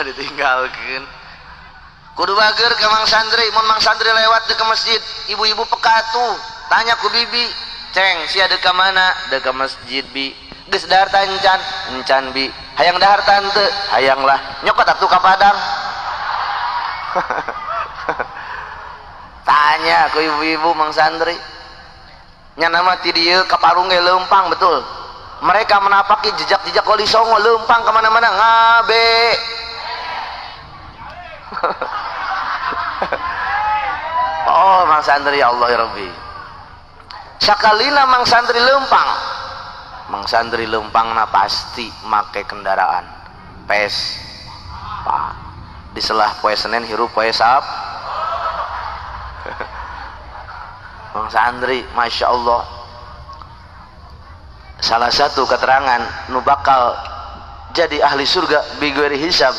Ditinggalkeun. Kudu bager ke Mang Sandri, mun Mang Sandri lewat ke masjid, ibu-ibu peka tuh, tanya ku bibi, "Ceng, sia deuk ka mana?" "Deuk ka masjid, Bi." "Geus dahar ta encan?" "Encan, Bi." "Hayang dahar tante?" "Hayang lah." "Nyokot atuh ka Padang." Tanya ku ibu-ibu Mang Sandri. Nya nama ti dieu ka Parung ge leumpang, betul. Mereka menapaki jejak-jejak Wali Songo, leumpang kemana-mana ngabe. Oh, Mang Sandri, ya Allah ya Rabbi. Sakalina Mang Sandri leumpang. Mang Sandri leumpang na pasti make kendaraan pes pak diselah poe Senin hirup poe Sab. Mang Sandri, Masya Allah, salah satu keterangan nu bakal jadi ahli surga bighairi hisab.